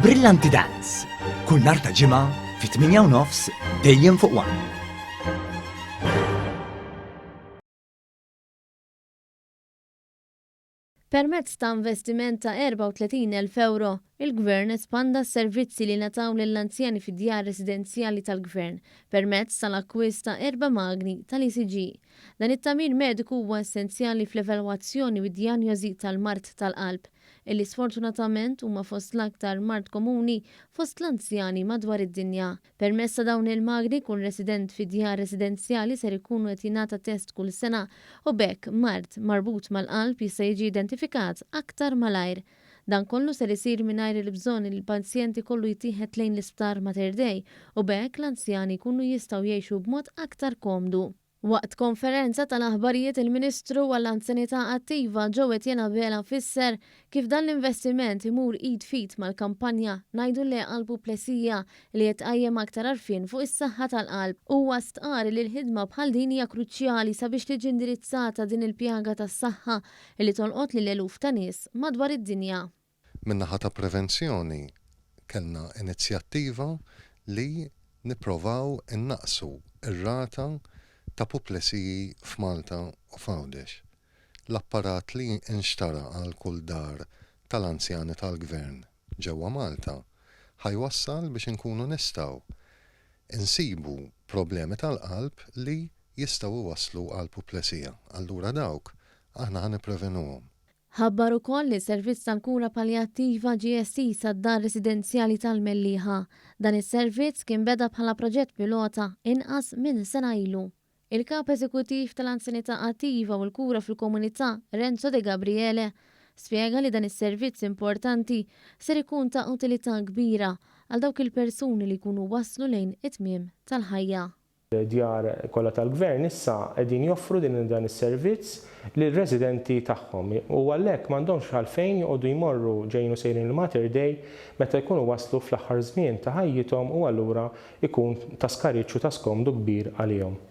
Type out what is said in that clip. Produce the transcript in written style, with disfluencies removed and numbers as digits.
Brillanti Dance, kull nhar ta' Ġimgħa fit-8 u nofs dejjem fuq One. Permezz ta' investiment ta' 34,000 ewro, il-Gvern espanda s-servizzi li ngħataw lill-anzjani fid-djar residenzjali tal-Gvern permezz tal-akkwist ta' erba' magni tal-ECG. Dan it-tagħmir mediku huwa essenzjali fl-evalwazzjoni u d-dijanjosi tal-mard tal-qalb, illi sfortunatament huma fost l-aktar mard komuni fost l-anzjani madwar id-dinja. Permezz ta' dawn il-magni kull resident fi djar residenzjali ser ikunu qed jingħata test kull sena u b'hekk mard marbut mal-qalb jista' jiġi identifikat aktar malajr. Dan kollu ser isir mingħajr il-bżonn li l-pazjent ikollu jittieħed lejn l-Isptar Mater Dei u b'hekk l-anzjani jkunu jistgħu jgħixu b'mod aktar komdu. Waqt konferenza tal-aħbarijiet il-Ministru għall-Anzjanità Attiva Joe Etienne Abela fisser kif dan l-investiment imur id f'id mal-kampanja Ngħidu Le għall-Puplesija li qed tqajjem aktar għarfien fuq is-saħħa tal-qalb. Huwa stqarr li l-ħidma bħal din hija kruċjali sabiex tiġi indirizzata din il-pjaga tas-saħħa li tolqot lil eluf ta' nies madwar id-dinja. Min-naħa ta' prevenzjoni kellna inizjattiva li nipprovaw innaqqsu r-rata ta' puplesiji f'Malta u f'Għawdex. L-apparat li nxtara għal kull dar tal-anzjani tal-Gvern ġewwa Malta ħa jwassal biex inkunu nistgħu insibu problemi tal-qalb li jistgħu jwasslu għal puplesija. Allura dawk aħna ħa nipprevenuhom. Ħabbar ukoll li s-servizz tal-kura paljattiva ġie estiż għad-dar residenzjali tal-Mellieħa. Dan is-servizz kien beda bħala proġett pilota inqas minn sena ilu. Il-Kap Eżekuttiv tal-Anzjanità Attiva u l-Kura fil-Komunità, Renzo Degabriele, spjega li dan is-servizz importanti ser ikun ta' utilità kbira għal dawk il-persuni li jkunu waslu lejn it-tmiem tal-ħajja. Djar kollha tal-Gvern issa qegħdin joffru din dan is-servizz lir-residenti tagħhom u għalhekk m'għandhomx għalfejn joqogħdu jmorru ġejjin u sejrin il-Mater Dei meta jkunu waslu fl-aħħar żmien ta' ħajjithom u allura jkun ta' skariġġ u ta' skomdu kbir għalihom.